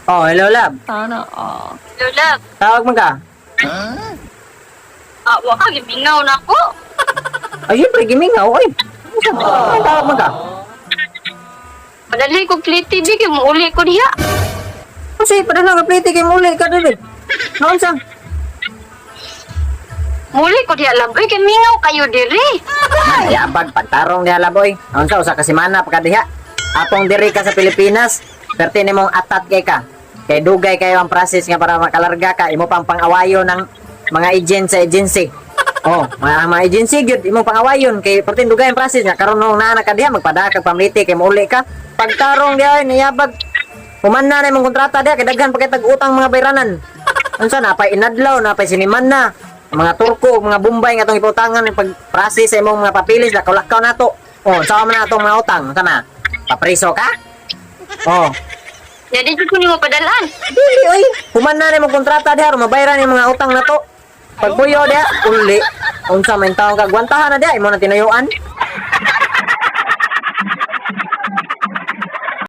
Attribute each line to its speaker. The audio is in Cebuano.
Speaker 1: Oh, hello, love.
Speaker 2: Sana all.
Speaker 3: Hello, love.
Speaker 1: Tawag man ka.
Speaker 3: Ah, wa ka, gimingaw na ko.
Speaker 1: Ay, syempre, gimingaw, oy. Ay, tawag man ka.
Speaker 3: Padali ko Play TV, kay muuli ko diha.
Speaker 1: Kasi, padala ka plate kay muli ka dili. Noon sa?
Speaker 3: Muli ko diha, love. Uy, kay mingaw kayo diri.
Speaker 1: Yabag, pagtarong diha, love, oy. Noon sa, usa ka semana pa ka diha. Atong diri ka sa Pilipinas, perti nimong atat kay ka. Kay dugay kayo ang process nga para makalarga ka, imo pang pangawayo ng mga agent sa agency. Oh, mga agency gyud imong pangawayon kay perti dugay ang process nga karon nung naa na ka diha magpada ka pamliti kay mauli ka. Pagtarong diha, oy, niyabag. Human na na imong kontrata diha kay daghan pa kay tag-utang mga bayranan. Unsa na pay inadlaw na pay siniman na mga Turko ug mga Bombay nga atong ipautangan pag process sa imong mga papilis, lakaw-lakaw nato. Oh, sa man na atong mga utang, unsa na? Papriso ka? Oh,
Speaker 3: Jadi jud ko nimo padalaan.
Speaker 1: dili oy. Human na imong kontrata diha, aron mabayaran imong mga utang nato. Pagpuyo diha, uli. Unsa man taong ka gwantahan na diha imo na tinuyuan.